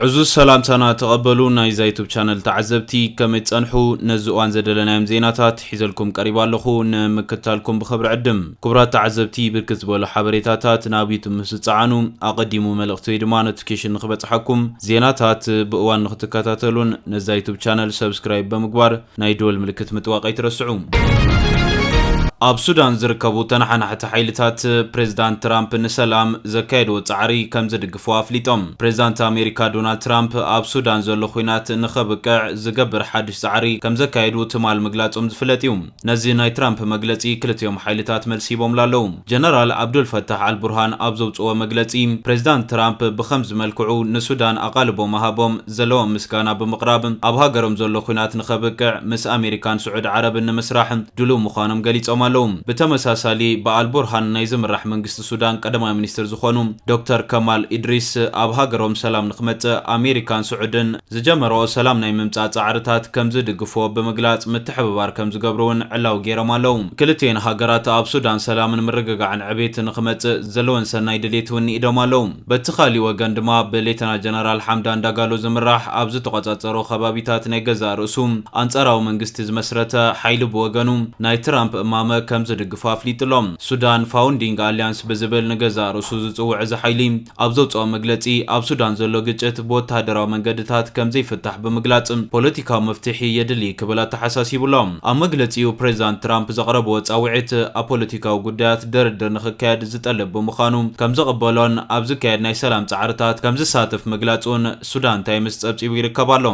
ዕዙዝ ሰላምታና ተቐበሉ ናይዛ ዩቱብ ቻነል ተዓዘብቲ፣ ከመይ ትጸንሑ? ነዚ እዋን ዘደለናዮም ዜናታት ሒዘልኩም ቀሪባ ኣለኹ፣ ንምክትታልኩም ብኽብሪ ዕድም። ክቡራት ተዓዘብቲ፣ ብርክት ዝበሉ ሓበሬታታት ናብ ዩቱብ ምስ ዝጸዓኑ፣ ኣቐዲሙ መልእኽቲ ወይ ድማ ኖቲፊኬሽን ንኽበጽሓኩም፣ ዜናታት ብእዋን ንኽትከታተሉን ነዛ ዩቱብ ቻነል ሰብስክራይብ ብምግባር ናይ ደወል ምልክት ምጥዋቕ ኣይትረስዑ። ኣብ ሱዳን ዝርከቡ ተነሓናሕቲ ሓይልታት ፕሬዝዳንት ትራምፕ ንሰላም ዘካየድዎ ጻዕሪ ከም ዝድግፉ ኣፍሊጦም። ፕሬዝዳንት ኣሜሪካ ዶናልድ ትራምፕ ኣብ ሱዳን ዘሎ ኹናት ንኸብቅዕ ዝገብር ሓድሽ ጻዕሪ ከም ዘካየዱ ትማል ምግላጾም ዝፍለጥ እዩ። ነዚ ናይ ትራምፕ መግለጺ ክልቲኦም ሓይልታት መልሲ ሂቦምሉ ኣለዉ። ጀነራል ኣብዱል ፈታሕ ኣልቡርሃን ኣብ ዘውጽኦ መግለጺ፣ ፕሬዝዳንት ትራምፕ ብኸምዚ መልክዑ ንሱዳን ኣቓልቦ ምሃቦም ዘለዎም ምስጋና ብምቕራብ፣ ኣብ ሃገሮም ዘሎ ኹናት ንኸብቅዕ ምስ ኣሜሪካን ስዑድ ዓረብን ንምስራሕ ድሉው ምዃኖም ገሊጾም ኣለዉ። ብተመሳሳሊ፣ ብኣልቡርሃን ናይ ዝምራሕ መንግስቲ ሱዳን ቀዳማይ ሚኒስትር ዝኾኑ ዶክተር ከማል ኢድሪስ፣ ኣብ ሃገሮም ሰላም ንኽመጽእ ኣሜሪካን ስዑድን ዝጀመረኦ ሰላም ናይ ምምጻእ ጻዕርታት ከም ዝድግፍዎ ብምግላጽ፣ ምትሕብባር ከም ዝገብሩ እውን ዕላዊ ገይሮም ኣለዉ። ክልቲኤን ሃገራት ኣብ ሱዳን ሰላምን ምርግጋዕን ዕቤት ንኽመጽእ ዘለወን ሰናይ ድሌት እውን ንኢዶም ኣለዉ። በቲ ካሊእ ወገን ድማ፣ ብሌተና ጀነራል ሓምዳን ዳጋሎ ዝምራሕ ኣብ ዝተቖጻጸሮ ከባቢታት ናይ ገዛእ ርእሱ ኣንጻራዊ መንግስቲ ዝመስረተ ሓይሊ ብወገኑ፣ ናይ ትራምፕ እማመ ከም ዝድግፎ ኣፍሊጡ ኣሎ። ሱዳን ፋውንዲንግ ኣሊያንስ ብዝብል ንገዛእ ርእሱ ዝጽውዕ እዚ ሓይሊ ኣብ ዘውጽኦ መግለጺ፣ ኣብ ሱዳን ዘሎ ግጭት ብወተሃደራዊ መንገድታት ከም ዘይፍታሕ ብምግላጽ፣ ፖለቲካዊ መፍትሒ የድሊ ክብል ኣተሓሳሲቡ ኣሎ። ኣብ መግለጺኡ፣ ፕሬዝዳንት ትራምፕ ዘቕረብዎ ጻውዒት ኣብ ፖለቲካዊ ጉዳያት ድርድር ንኽካየድ ዝጠልብ ብምዃኑ፣ ከም ዝቕበሎን ኣብ ዝካየድ ናይ ሰላም ጻዕርታት ከም ዝሳተፍ ምግላጹን ሱዳን ታይምስ ጸብጺቡ ይርከብ ኣሎ።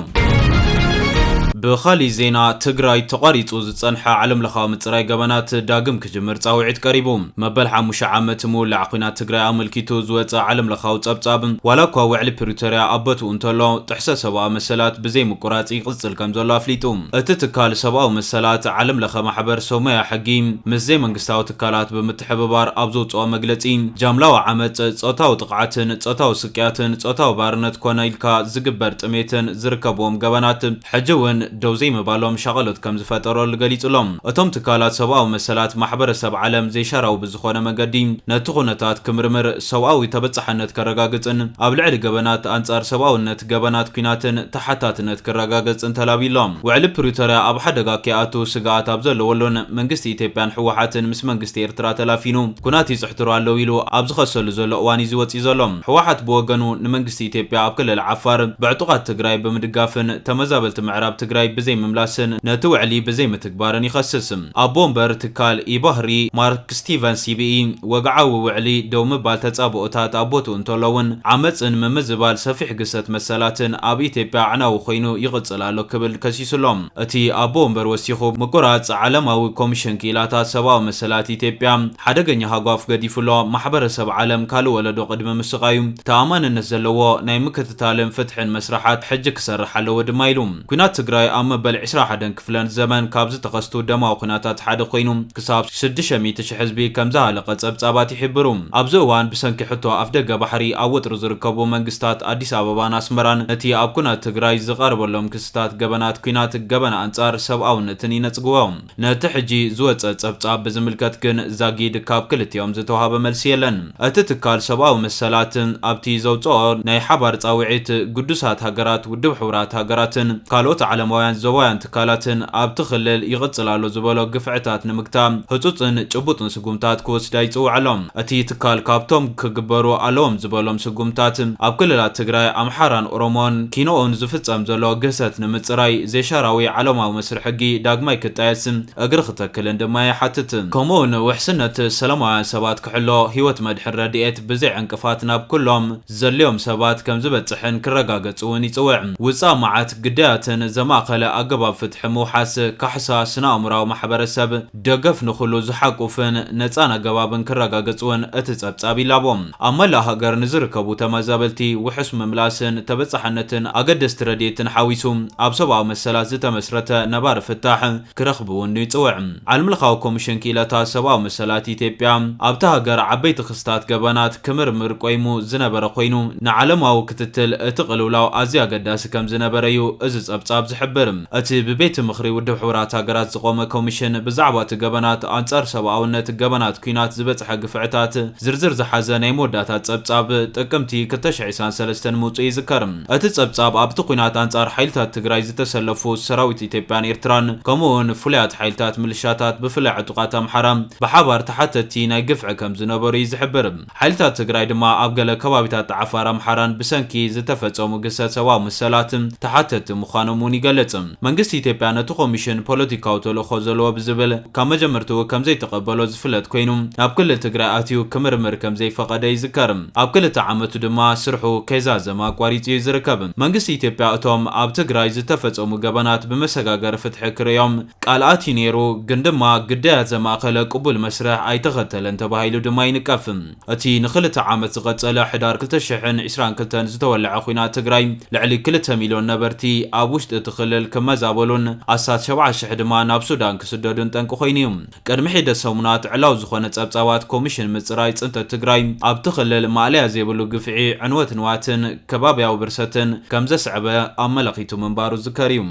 ብኻሊእ ዜና፣ ትግራይ ተቋሪጹ ዝጸንሐ ዓለምለኻዊ ምጽራይ ገበናት ዳግም ክጅምር ጻውዒት ቀሪቡ። መበል ሓሙሽተ ዓመት ምውላዕ ኲናት ትግራይ ኣመልኪቱ ዝወጸ ዓለምለኻዊ ጸብጻብ፣ ዋላ እኳ ውዕሊ ፕሪቶርያ ኣብ ቦትኡ እንተሎ፣ ጥሕሰት ሰብኣዊ መሰላት ብዘይምቁራጽ ይቕጽል ከም ዘሎ ኣፍሊጡ። እቲ ትካል ሰብኣዊ መሰላት ዓለምለኸ ማሕበር ሰማያዊ ሕጊ ምስ ዘይመንግስታዊ ትካላት ብምትሕብባር ኣብ ዘውጽኦ መግለጺ፣ ጃምላዊ ዓመጽ፣ ጾታዊ ጥቕዓትን ጾታዊ ስቅያትን ጾታዊ ባርነት ኮነ ኢልካ ዝግበር ጥሜትን ዝርከብዎም ገበናት ሕጂ እውን ደው ዘይምባሎም ሻቐሎት ከም ዝፈጠረሉ ገሊጹ ኣሎ። እቶም ትካላት ሰብኣዊ መሰላት ማሕበረሰብ ዓለም ዘይሻራዊ ብዝኾነ መንገዲ ነቲ ኩነታት ክምርምር፣ ሰብኣዊ ተበጻሕነት ከረጋግጽን ኣብ ልዕሊ ገበናት ኣንጻር ሰብኣውነት ገበናት ኲናትን ተሓታትነት ክረጋገጽን ተላብዩ ኣሎ። ውዕሊ ፕሪቶርያ ኣብ ሓደጋ ከይኣቱ ስግኣት ኣብ ዘለወሉን መንግስቲ ኢትዮጵያን ህወሓትን ምስ መንግስቲ ኤርትራ ተላፊኑ ኩናት ይጽሕትሩ ኣለዉ ኢሉ ኣብ ዝኸሰሉ ዘሎ እዋን እዩ ዝወጽእ ዘሎ። ህወሓት ብወገኑ ንመንግስቲ ኢትዮጵያ ኣብ ክልል ዓፋር ብዕጡቓት ትግራይ ብምድጋፍን ተመዛበልቲ ምዕራብ ትግራይ ብዘይምምላስን ነቲ ውዕሊ ብዘይምትግባርን ይኸስስ። ኣቦ ወንበር ትካል ኢባህሪ ማርክ ስቲቨን ሲቢኢ፣ ወግዓዊ ውዕሊ ደው ምባል ተጻብኦታት ኣብ ቦትኡ እንተሎ እውን ዓመጽን ምምዝባል ሰፊሕ ግሰት መሰላትን ኣብ ኢትዮጵያ ኣዕናዊ ኮይኑ ይቕጽል ኣሎ ክብል ከሲሱ ኣሎ። እቲ ኣቦ ወንበር ወሲኹ፣ ምቁራጽ ዓለማዊ ኮሚሽን ክኢላታት ሰብኣዊ መሰላት ኢትዮጵያ ሓደገኛ ሃጓፍ ገዲፉ ኣሎ። ማሕበረሰብ ዓለም ካልእ ወለዶ ቅድሚ ምስቓዩ ተኣማንነት ዘለዎ ናይ ምክትታልን ፍትሕን መስርሓት ሕጂ ክሰርሕ ኣለዎ ድማ ኢሉ። ኲናት ትግራይ ኣብ መበል ዕስራ ሓደን ክፍለን ዘመን ካብ ዝተኸስቱ ደማዊ ኲናታት ሓደ ኮይኑ፣ ክሳብ ሽዱሽተ ሚእቲ ሺሕ ህዝቢ ከም ዝሃለቐ ጸብጻባት ይሕብሩ። ኣብዚ እዋን ብሰንኪ ሕቶ ኣፍደገ ባሕሪ ኣብ ወጥሪ ዝርከቡ መንግስታት ኣዲስ ኣበባን ኣስመራን ነቲ ኣብ ኲናት ትግራይ ዝቐርበሎም ክስታት ገበናት ኲናት ገበን ኣንጻር ሰብኣውነትን ይነጽግዎ። ነቲ ሕጂ ዝወጸ ጸብጻብ ብዝምልከት ግን ዛጊድ ካብ ክልቲኦም ዝተዋሃበ መልሲ የለን። እቲ ትካል ሰብኣዊ መሰላት ኣብቲ ዘውጽኦ ናይ ሓባር ጻውዒት፣ ግዱሳት ሃገራት፣ ውድብ ሕቡራት ሃገራትን ካልኦት ዓለማውያን ዞባውያን ትካላትን ኣብቲ ክልል ይቕጽል ኣሎ ዝበሎ ግፍዕታት ንምግታእ ህጹጽን ጭቡጥን ስጉምታት ክወስዳ ይጽውዕ ኣሎ። እቲ ትካል ካብቶም ክግበሩ ኣለዎም ዝበሎም ስጉምታት ኣብ ክልላት ትግራይ፣ ኣምሓራን ኦሮሞን ኪኖኡን ዝፍጸም ዘሎ ግህሰት ንምጽራይ፣ ዘይሻራዊ ዓለማዊ መስርሕ ሕጊ ዳግማይ ክጣየስ እግሪ ክተክልን ድማ ይሓትት። ከምኡውን ውሕስነት ሰላማውያን ሰባት ክሕሎ፣ ህይወት መድሕን ረድኤት ብዘይ ዕንቅፋት ናብ ኩሎም ዘድልዮም ሰባት ከም ዝበጽሕን ክረጋገጽ እውን ይጽውዕ። ውጻእ መዓት ግዳያትን ዘማእከለ ኣገባብ ፍትሒ ምውሓስ፣ ካሕሳ ስነ-ኣእምራዊ ማሕበረሰብ ደገፍ ንኹሉ ዝሓቁፍን ነጻን ኣገባብን ክረጋገጽ እውን እቲ ጸብጻብ ይላቦ። ኣብ መላእ ሃገር ንዝርከቡ ተመዛበልቲ ውሑስ ምምላስን ተበጻሕነትን ኣገደስቲ ረድኤትን ሓዊሱ ኣብ ሰብኣዊ መሰላት ዝተመስረተ ነባሪ ፍታሕ ክረኽቡ እውን ይጽውዕ። ዓለምለኻዊ ኮሚሽን ክኢላታት ሰብኣዊ መሰላት ኢትዮጵያ ኣብታ ሃገር ዓበይቲ ክስታት ገበናት ክምርምር ቆይሙ ዝነበረ ኮይኑ፣ ንዓለማዊ ክትትል እቲ ቅልውላው ኣዝዩ ኣገዳሲ ከም ዝነበረ እዩ እዚ ጸብጻብ ዝሕብር። ይሕብር። እቲ ብቤት ምኽሪ ውድብ ሕቡራት ሃገራት ዝቖመ ኮሚሽን ብዛዕባ እቲ ገበናት ኣንጻር ሰብኣውነት፣ ገበናት ኲናት ዝበጽሐ ግፍዕታት ዝርዝር ዝሓዘ ናይ መወዳእታ ጸብጻብ ጥቅምቲ ክልተ ሽሕ ዕስራን ሰለስተን ምውጽኡ ይዝከር። እቲ ጸብጻብ ኣብቲ ኲናት ኣንጻር ሓይልታት ትግራይ ዝተሰለፉ ሰራዊት ኢትዮጵያን ኤርትራን ከምኡውን ፍሉያት ሓይልታት ምልሻታት ብፍላይ ዕጡቓት ኣምሓራ ብሓባር ተሓተቲ ናይ ግፍዒ ከም ዝነበሩ እዩ ዝሕብር። ሓይልታት ትግራይ ድማ ኣብ ገለ ከባቢታት ዓፋር ኣምሓራን ብሰንኪ ዝተፈጸሙ ግህሰት ሰብኣዊ መሰላት ተሓተቲ ምዃኖም እውን ይገልጽ። መንግስቲ ኢትዮጵያ ነቲ ኮሚሽን ፖለቲካዊ ተልእኾ ዘለዎ ብዝብል ካብ መጀመርትኡ ከም ዘይተቐበሎ ዝፍለጥ ኮይኑ፣ ናብ ክልል ትግራይ ኣትዩ ክምርምር ከም ዘይፈቐደ ይዝከር። ኣብ ክልተ ዓመቱ ድማ ስርሑ ከይዛዘመ ኣቋሪጹ እዩ ዝርከብ። መንግስቲ ኢትዮጵያ እቶም ኣብ ትግራይ ዝተፈጸሙ ገበናት ብመሰጋገሪ ፍትሒ ክርእዮም ቃል ኣትዩ ነይሩ፣ ግን ድማ ግዳያት ዘማእከለ ቅቡል መስርሕ ኣይተኸተለን ተባሂሉ ድማ ይንቀፍ። እቲ ንክልተ ዓመት ዝቐጸለ ሕዳር ክልተ ሽሕን ዕስራን ክልተን ዝተወልዐ ኲናት ትግራይ ልዕሊ ክልተ ሚልዮን ነበርቲ ኣብ ውሽጢ እቲ ክልል ክመዛበሉን ኣስታት ሸብዓ ሽሕ ድማ ናብ ሱዳን ክስደዱን ጠንቂ ኮይኑ እዩ። ቅድሚ ሒደት ሰሙናት ዕላዊ ዝኾነ ጸብጻባት ኮሚሽን ምጽራይ ጽንተት ትግራይ ኣብቲ ክልል ማእለያ ዘይብሉ ግፍዒ፣ ዕንወት ንዋትን ከባብያዊ ብርሰትን ከም ዘስዐበ ኣመላኺቱ ምንባሩ ዝከር እዩ።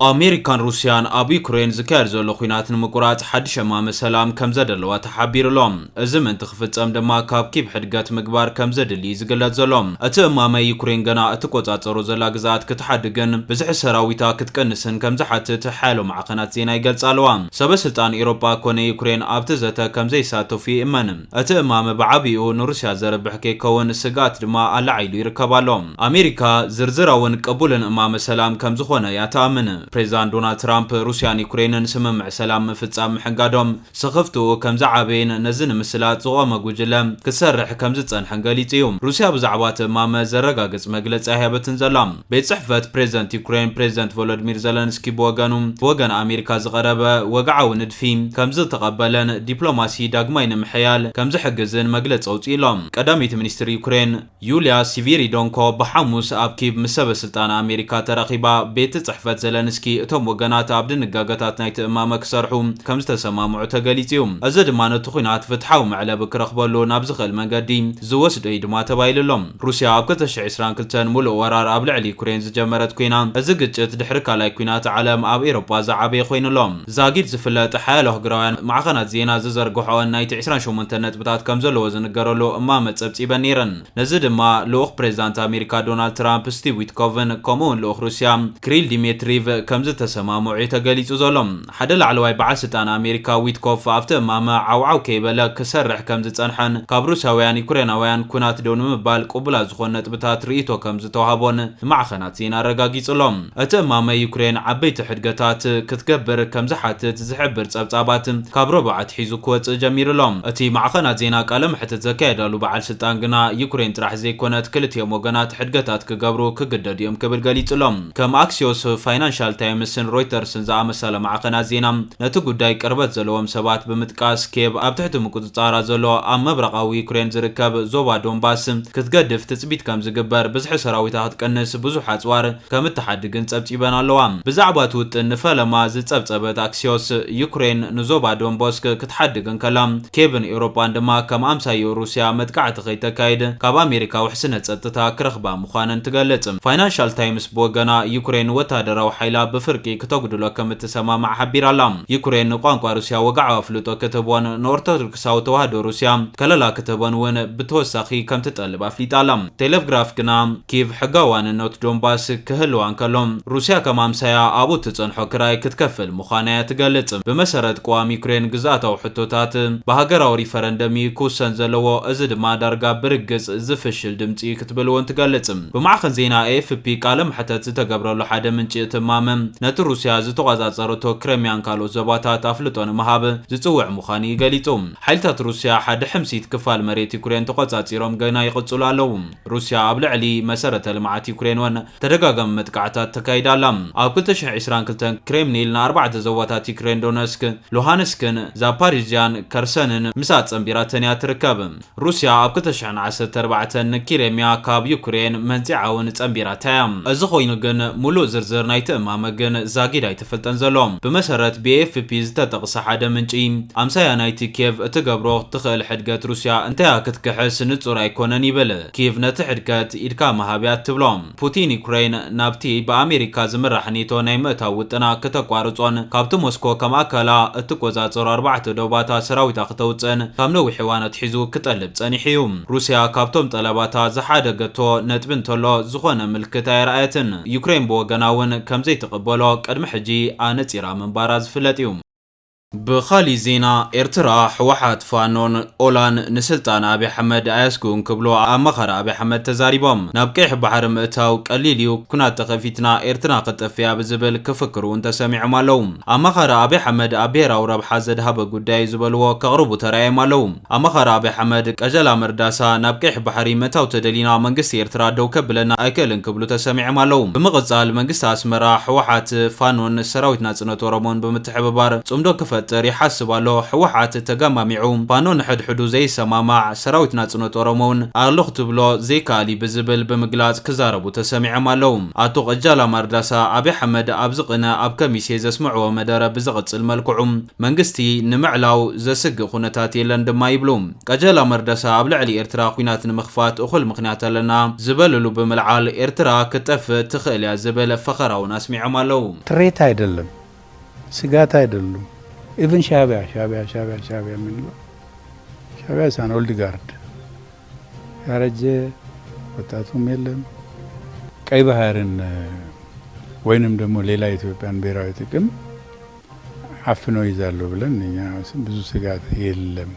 ኣሜሪካን ሩስያን ኣብ ዩክሬን ዝካየድ ዘሎ ኲናት ንምቁራጽ ሓድሽ እማመ ሰላም ከም ዘደለዋ ተሓቢሩ ኣሎ። እዚ ምእንቲ ክፍጸም ድማ ካብ ኪብ ሕድገት ምግባር ከም ዘድሊ እዩ ዝግለጽ ዘሎ። እቲ እማመ ዩክሬን ገና እትቆጻጸሮ ዘላ ግዝኣት ክትሓድግን ብዝሒ ሰራዊታ ክትቀንስን ከም ዝሓትት ሓያሎ ማዕኸናት ዜና ይገልጻ ኣለዋ። ሰበ ስልጣን ኤውሮጳ ኮነ ዩክሬን ኣብቲ ዘተ ከም ዘይሳተፉ ይእመን። እቲ እማመ ብዓቢኡ ንሩስያ ዘርብሕ ከይከውን ስግኣት ድማ ኣላዒሉ ይርከብ ኣሎ። ኣሜሪካ ዝርዝራውን ቅቡልን እማመ ሰላም ከም ዝኾነ እያ ትኣምን። ፕሬዚዳንት ዶናልድ ትራምፕ ሩስያን ዩክሬንን ስምምዕ ሰላም ምፍጻም ምሕንጋዶም ስኽፍትኡ ከም ዝዓበየን ነዚ ንምስላጥ ዝቖመ ጉጅለ ክሰርሕ ከም ዝጸንሐን ገሊጹ እዩ። ሩስያ ብዛዕባ እቲ እማመ ዘረጋግጽ መግለጺ ኣይሃበትን ዘላ። ቤት ጽሕፈት ፕሬዚደንት ዩክሬን ፕሬዚደንት ቮሎዲሚር ዘለንስኪ ብወገኑ፣ ብወገን ኣሜሪካ ዝቐረበ ወግዓዊ ንድፊ ከም ዝተቐበለን ዲፕሎማሲ ዳግማይ ንምሕያል ከም ዝሕግዝን መግለጺ ኣውጺኡ ኣሎ። ቀዳመይቲ ሚኒስትር ዩክሬን ዩልያ ሲቪሪዶንኮ ብሓሙስ ኣብ ኪቭ ምስ ሰበ ስልጣን ኣሜሪካ ተራኺባ፣ ቤት ጽሕፈት ዘለንስኪ እቶም ወገናት ኣብ ድንጋገታት ናይቲ እማመ ክሰርሑ ከም ዝተሰማምዑ ተገሊጹ እዩ። እዚ ድማ ነቲ ኲናት ፍትሓዊ መዕለቢ ክረኽበሉ ናብ ዝኽእል መንገዲ ዝወስዶ እዩ ድማ ተባሂሉ ኣሎ። ሩስያ ኣብ ክልተ ሽሕ ዕስራን ክልተን ሙሉእ ወራር ኣብ ልዕሊ ዩክሬን ዝጀመረት ኮይና፣ እዚ ግጭት ድሕሪ ካልኣይ ኲናት ዓለም ኣብ ኤውሮጳ ዝዓበየ ኮይኑ ኣሎ። ዛጊድ ዝፍለጥ ሓያሎ ኣህጉራውያን ማዕኸናት ዜና ዝዘርግሖን ናይቲ ዕስራን ሸሞንተን ነጥብታት ከም ዘለዎ ዝንገረሉ እማመ ጸብጺበን ነይረን። ነዚ ድማ ልኡኽ ፕሬዚዳንት ኣሜሪካ ዶናልድ ትራምፕ ስቲቭ ዊትኮቭን ከምኡውን ልኡኽ ሩስያ ክሪል ዲሜትሪቭ ከም ዝተሰማምዑ እዩ ተገሊጹ ዘሎ። ሓደ ላዕለዋይ በዓል ስልጣን ኣሜሪካ ዊትኮፍ ኣብቲ እማመ ዓውዓው ከይበለ ክሰርሕ ከም ዝጸንሐን ካብ ሩስያውያን ዩክሬናውያን ኩናት ደው ንምባል ቅቡላት ዝኾኑ ነጥብታት ርእይቶ ከም ዝተዋህቦን ንማዕኸናት ዜና ኣረጋጊጹ ኣሎ። እቲ እማመ ዩክሬን ዓበይቲ ሕድገታት ክትገብር ከም ዝሓትት ዝሕብር ጸብጻባት ካብ ረቡዕ ኣትሒዙ ክወጽእ ጀሚሩ ኣሎ። እቲ ማዕኸናት ዜና ቃለ መሕትት ዘካየዳሉ በዓል ስልጣን ግና ዩክሬን ጥራሕ ዘይኮነት ክልቲኦም ወገናት ሕድገታት ክገብሩ ክግደዱ እዮም ክብል ገሊጹ ኣሎ። ከም ኣክሲዮስ፣ ፋይናንሻል ታይምስን ሮይተርስን ዝኣመሰለ ማዕኸናት ዜና ነቲ ጉዳይ ቅርበት ዘለዎም ሰባት ብምጥቃስ ኬቭ ኣብ ትሕቲ ምቁጽጻራ ዘሎ ኣብ ምብራቓዊ ዩክሬን ዝርከብ ዞባ ዶንባስ ክትገድፍ ትጽቢት ከም ዝግበር፣ ብዝሒ ሰራዊታ ክትቀንስ፣ ብዙሕ ኣጽዋር ከም እትሓድግን ጸብጺበን ኣለዋ። ብዛዕባ እቲ ውጥን ንፈለማ ዝጸብጸበት ኣክሲዮስ፣ ዩክሬን ንዞባ ዶንቦስክ ክትሓድግ እንከላ፣ ኬቭን ኤውሮጳን ድማ ከም ኣምሳይኡ ሩስያ መጥቃዕቲ ከይተካይድ ካብ ኣሜሪካ ውሕስነት ጸጥታ ክረኽባ ምዃነን ትገልጽ። ፋይናንሻል ታይምስ ብወገና፣ ዩክሬን ወታደራዊ ሓይላ ብፍርቂ ክተጉድሎ ከም እትሰማማዕ ሓቢራ ኣላ። ዩክሬን ንቋንቋ ሩስያ ወግዓዊ ኣፍልጦ ክትህቦን ንኦርቶዶክሳዊ ተዋህዶ ሩስያ ከለላ ክትህቦን እውን ብተወሳኺ ከም ትጠልብ ኣፍሊጣ ኣላ። ቴሌግራፍ ግና፣ ኪቭ ሕጋዊ ዋንነት ዶንባስ ክህልዋ እንከሎ፣ ሩስያ ከም ኣምሳያ ኣብኡ ትጸንሖ ክራይ ክትከፍል ምዃና እያ ትገልጽ። ብመሰረት ቅዋም ዩክሬን፣ ግዝኣታዊ ሕቶታት ብሃገራዊ ሪፈረንደም እዩ ክውሰን ዘለዎ፣ እዚ ድማ ዳርጋ ብርግጽ ዝፍሽል ድምጺ እዩ ክትብል እውን ትገልጽ። ብማዕኸን ዜና ኤ ኤፍ ፒ ቃለ መሕተት ዝተገብረሉ ሓደ ምንጪ እቲ እማመ፣ ነቲ ሩስያ ዝተቖጻጸረቶ ክሬምያን ካልኦት ዞባታት ኣፍልጦ ንምሃብ ዝጽውዕ ምዃኑ እዩ ገሊጹ። ሓይልታት ሩስያ ሓደ ሕምሲት ክፋል መሬት ዩክሬን ተቖጻጺሮም ገና ይቕጽሉ ኣለዉ። ሩስያ ኣብ ልዕሊ መሰረተ ልምዓት ዩክሬን እውን ተደጋጋሚ መጥቃዕታት ተካይዳ ኣላ። ኣብ ክልተ ሽሕ ዕስራን ክልተን ክሬምሊን ንኣርባዕተ ዞባታት ዩክሬን ዶነስክ፣ ሉሃንስክን ዛፓሪዝያን ከርሰንን ምስ ኣጸንቢራተን እያ ትርከብ። ሩስያ ኣብ ክልተ ሽሕን ዓሰርተ ኣርባዕተን ንክሬምያ ካብ ዩክሬን መንጺዓ እውን ጸንቢራታ እያ። እዚ ኮይኑ ግን፣ ሙሉእ ዝርዝር ናይቲ እማመ ግን ዛጊድ ኣይተፈልጠን ዘሎ። ብመሰረት ብ ኤፍ ፒ ዝተጠቕሰ ሓደ ምንጪ፣ ኣምሳያ ናይቲ ኪየቭ እትገብሮ ትኽእል ሕድገት ሩስያ እንታያ ክትክሕስ ንጹር ኣይኮነን ይብል። ኪየቭ ነቲ ሕድገት ኢድካ ምሃብ እያ ትብሎ። ፑቲን ዩክሬን ናብቲ ብኣሜሪካ ዝምራሕ ኔቶ ናይ ምእታው ውጥና ክተቋርጾን ካብቲ ሞስኮ ከም ኣካላ እትቆጻጸሮ ኣርባዕተ ዶባታ ሰራዊታ ክተውጽእን ካብ ነዊሕ እዋን ኣትሒዙ ክጠልብ ጸኒሑ እዩ። ሩስያ ካብቶም ጠለባታ ዝሓደገቶ ነጥቢ እንተሎ ዝኾነ ምልክት ኣየርኣየትን። ዩክሬን ብወገና እውን ከም ዘይትቕበሎ ቅድሚ ሕጂ ኣነጺራ ምንባራ ዝፍለጥ እዩ። ብኻሊእ ዜና፣ ኤርትራ፣ ህወሓት፣ ፋኖን ኦላን ንስልጣን ኣብይ ኣሕመድ ኣየስግኡን ክብሉ ኣማኻሪ ኣብይ ኣሕመድ ተዛሪቦም። ናብ ቀይሕ ባሕሪ ምእታው ቀሊል እዩ፣ ኩናት ተኸፊትና ኤርትራ ክጠፍያ ብዝብል ክፍክሩ እውን ተሰሚዖም ኣለዉ። ኣማኻሪ ኣብይ ኣሕመድ ኣብ ብሄራዊ ረብሓ ዘድሃበ ጉዳይ ዝበልዎ ከቕርቡ ተራእዮም ኣለዉ። ኣማኻሪ ኣብይ ኣሕመድ ቀጀላ መርዳሳ ናብ ቀይሕ ባሕሪ ምእታው ተደሊና መንግስቲ ኤርትራ ደው ከብለና ኣይክእልን ክብሉ ተሰሚዖም ኣለዉ። ብምቕጻል መንግስቲ ኣስመራ ህወሓት ፋኖን ሰራዊት ናጽነት ኦሮሞን ብምትሕብባር ጽምዶ ክፈጥር ይሓስብ ኣሎ። ህወሓት ተገማሚዑ ፋኖ ንሕድሕዱ ዘይሰማማዕ ሰራዊት ናጽነት ኦሮሞ እውን ኣሎ ክትብሎ ዘይከኣል እዩ ብዝብል ብምግላጽ ክዛረቡ ተሰሚዖም ኣለዉ። ኣቶ ቀጃላ ማርዳሳ ኣብይ ኣሕመድ ኣብዚ ቅነ ኣብ ከሚሴ ዘስምዕዎ መደረ ብዝቕጽል መልክዑ መንግስቲ ንምዕላው ዘስግእ ኩነታት የለን ድማ ይብሉ። ቀጀላ መርዳሳ ኣብ ልዕሊ ኤርትራ ኲናት ንምኽፋት እኹል ምኽንያት ኣለና ዝበልሉ ብምልዓል ኤርትራ ክትጠፍእ ትኽእል እያ ዝብል ፈኸራ እውን ኣስሚዖም ኣለዉ። ትሬት አይደለም፣ ስጋት አይደሉም። ኢቭን ሻቢያ ሻቢያ ሻቢያ ሻቢያ የምንለው ሻቢያ ሳን ኦልድ ጋርድ ያረጀ ወጣቱም የለም። ቀይ ባህርን ወይንም ደግሞ ሌላ የኢትዮጵያን ብሔራዊ ጥቅም አፍኖ ይዛሉ ብለን እኛ ብዙ ስጋት የለም።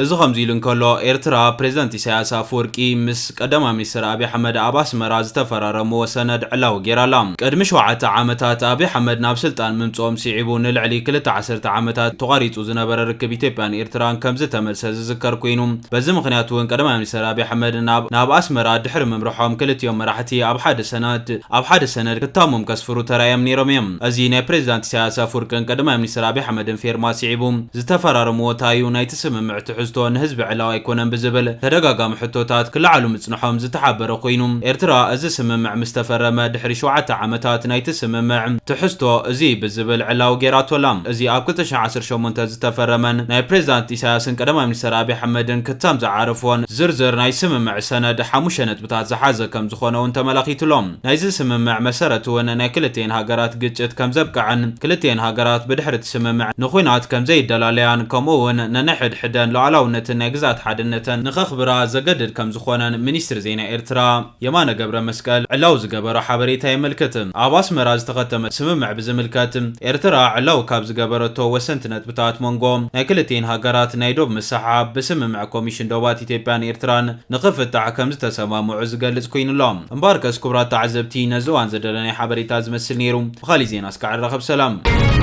እዚ ከምዚ ኢሉ እንከሎ፣ ኤርትራ ፕሬዝዳንት ኢሳያስ ኣፈወርቂ ምስ ቀዳማይ ሚኒስትር ኣብይ ኣሕመድ ኣብ ኣስመራ ዝተፈራረምዎ ሰነድ ዕላዊ ጌራ ኣላ። ቅድሚ ሸውዓተ ዓመታት ኣብይ ኣሕመድ ናብ ስልጣን ምምጽኦም ስዒቡ ንልዕሊ ክልተ ዓሰርተ ዓመታት ተቋሪጹ ዝነበረ ርክብ ኢትዮጵያን ኤርትራን ከም ዝተመልሰ ዝዝከር ኮይኑ፣ በዚ ምኽንያት እውን ቀዳማይ ሚኒስትር ኣብይ ኣሕመድ ናብ፣ ናብ ኣስመራ ድሕሪ ምምርሖም ክልቲኦም መራሕቲ ኣብ ሓደ ሰነድ፣ ኣብ ሓደ ሰነድ ክታሞም ከስፍሩ ተራእዮም ነይሮም እዮም። እዚ ናይ ፕሬዝዳንት ኢሳያስ ኣፈወርቅን ቀዳማይ ሚኒስትር ኣብይ ኣሕመድን ፌርማ ስዒቡ ዝተፈራረምዎ ታዩ ናይቲ ስምምዕ ትሕዝቶ ንህዝቢ ዕላዊ ኣይኮነን ብዝብል ተደጋጋሚ ሕቶታት ክለዓሉ ምጽንሖም ዝተሓበረ ኮይኑ፣ ኤርትራ እዚ ስምምዕ ምስ ተፈረመ ድሕሪ ሸውዓተ ዓመታት ናይቲ ስምምዕ ትሕዝቶ እዚ ብዝብል ዕላዊ ጌራቶ ኣላ። እዚ ኣብ ክልተ ሽሕን ዓሰርተ ሸሞንተን ዝተፈረመን ናይ ፕሬዝዳንት ኢሳያስን ቀዳማይ ሚኒስትር ኣብይ ኣሕመድን ክታም ዝዓረፎን ዝርዝር ናይ ስምምዕ ሰነድ ሓሙሽተ ነጥብታት ዝሓዘ ከም ዝኾነ እውን ተመላኺቱ ኣሎ። ናይዚ ስምምዕ መሰረት እውን ናይ ክልቲኤን ሃገራት ግጭት ከም ዘብቅዐን ክልቲኤን ሃገራት ብድሕሪ እቲ ስምምዕ ንኹናት ከም ዘይደላለያን ከምኡ እውን ነንሕድሕደን ሉዓላውነትን ናይ ግዝኣት ሓድነተን ንኸኽብራ ዘገድድ ከም ዝኾነን ሚኒስትሪ ዜና ኤርትራ የማነ ገብረ መስቀል ዕላዊ ዝገበሮ ሓበሬታ የመልክት። ኣብ ኣስመራ ዝተኸተመ ስምምዕ ብዝምልከት ኤርትራ ዕላዊ ካብ ዝገበረቶ ወሰንቲ ነጥብታት መንጎ ናይ ክልቲኤን ሃገራት ናይ ዶብ ምስሕሓብ ብስምምዕ ኮሚሽን ዶባት ኢትዮጵያን ኤርትራን ንኽፍታሕ ከም ዝተሰማምዑ ዝገልጽ ኮይኑ ኣሎ። እምበኣርከስ ክቡራት ተዓዘብቲ ነዚ እዋን ዘደለናይ ሓበሬታ ዝመስል ነይሩ። ብኻሊእ ዜና እስካዕ ንራኸብ። ሰላም።